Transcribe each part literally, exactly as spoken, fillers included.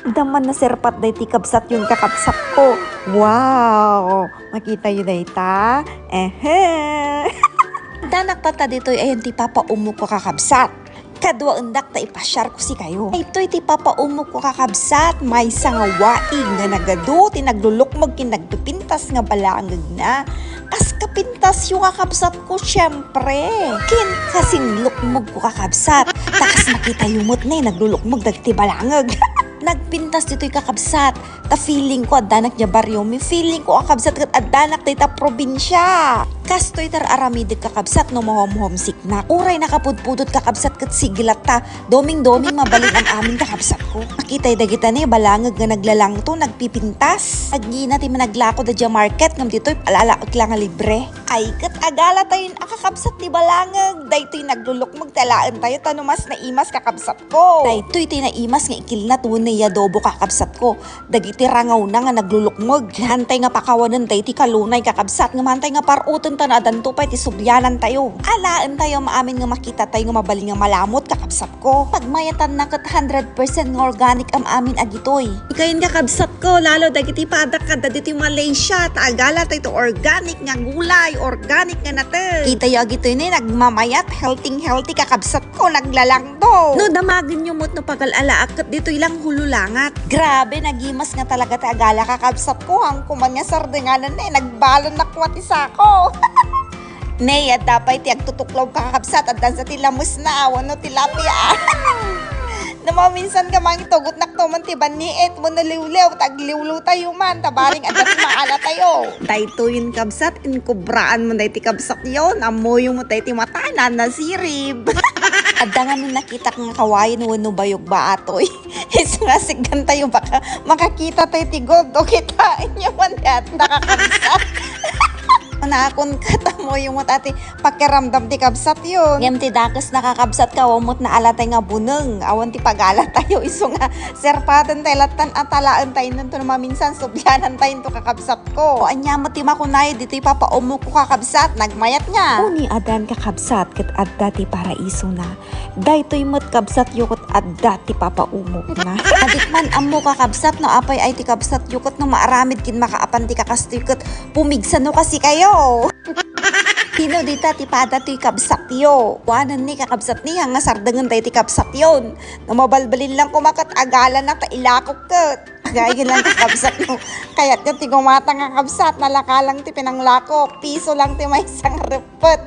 Adda man naserpat daytoy kabsatyon, kakabsatko. Wow! Makitayo dayta? Ehe! Addanak tatta ditoy ayan ti papaumokko, kakabsat. Kaduaendak ta ipasiarko sikayo. Daytoy ti papaumokko, kakabsat, maysa nga waig nga nagadu ti naglulukmeg ken nagpipintas nga balangegna. Kas kapintasyo, kakabsatko, siyempre. Ken kasinlukmegko, kakabsat. Ta kas makitayo met ne, naglulukmeg dagiti balangeg. Nagpintas ditoy, kakabsat. Ta feeling ko addanak diay bariomi, feeling ko, kakabsat, ket addanak dayta probinsia. Kastoy ti ar-aramidek, kakabsat, no mahom-homesick na. Uray nakapudpudot, kakabsat, ket sige latta. Doming-doming mabalin am-amin, kakabsatko. Makitay dagita ne, balangeg nga naglalangto, nagpipintas. Agina ti managlako da diay market, ngem ditoy alalaek la nga libre. Ay, ket agalatayon a, kakabsat, ti balangeg. Daytoy naglulukmeg ti alaentayo, ta no mas naimas, kakabsatko. Daytoy ti naimas nga ikilnat wenno iadobo, kakabsatko. Dagiti rangawna nga naglulukmeg. Hantay nga pakawanen daytoy kalunay, kakabsat, ngem hantay nga par-oten ta no addanto pay ti sublianantayo. Alaentayo am-amin nga makitatayo nga mabalin nga malamut, kakabsatko. Pagmayatanna ket hundred percent nga organic am-amin a gitoy. Ikayon, kakabsatko, lalo dagiti padak kadda ditoy Malaysia, ta agalatay ti organic nga gulay, organic nga nated. Kitayo a gitoy ne, nagmamayat, healthy-healthy, kakabsatko, naglalangto. No damagenyo met no pagal-alaak ket ditoy lang hululangat. Grabe, nagimas nga talaga ti agala, kakabsatko, haanko man nga sardenganan ne, nagbalonnak kua ti sako. Ne, adda pay ti agtutuklaw, kakabsat, addansa ti lamesna wenno tilapia. No maminsan ka mangitugotnak to man ti banniit wenno liwliw, ta agliwliwtayo man, ta bareng adda ti maalatayo. Daytoyen, kabsat, inkubraan mo daytoy kabsatyon, ammoyo met daytoy matana, nasirib. Adda ngamin nakitak nga kawayen wenno bayog baatoy. Isu nga siggantayo baka makakitatayo ti gold, o kitaenyo man dayta, kakabsat. Nakon ket ammoyo met ti pakiramdam ti kabsatyon. Ngem ti dakes, kakabsat, awan met naalatay nga buneng. Awan ti pagalatayo, isu nga serpatentayo lattan a talaentayo no maminsan sublianantayo to, kakabsatko. O ania met ti makunayo ditoy papaumokko, kakabsat? Nagmayat nga. Uni adan, kakabsat, ket adda ti paraisona. Daytoy met, kabsatyo, ket adda ti papaumokna. Adikman ammo, kakabsat, no apay ay ti kabsatyo, ket no maaramid ken makaapan ti kakastoy, ket pumigsa no kasikayo. Sino dita ti pada toy kabsatyo? Kuanen ni, kakabsat, ni, nga sardengen daytoy kabsatyon. No mabalbalin lang koma ket agalana ta ilakok ket. Agayen lang, kakabsat, no kayatyo ti gumatang, kakabsat, nalaka lang ti pinanglakok. Piso lang ti maysa nga reppet.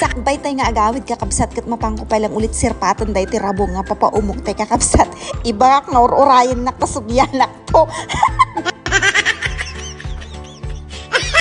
Sakbaytay nga agawid, kakabsat, ket mapanko pay lang ulit serpaten daytoy rabong nga papaumoktayo, kakabsat. Ibagak nga ur-urayennak ta sublianak to.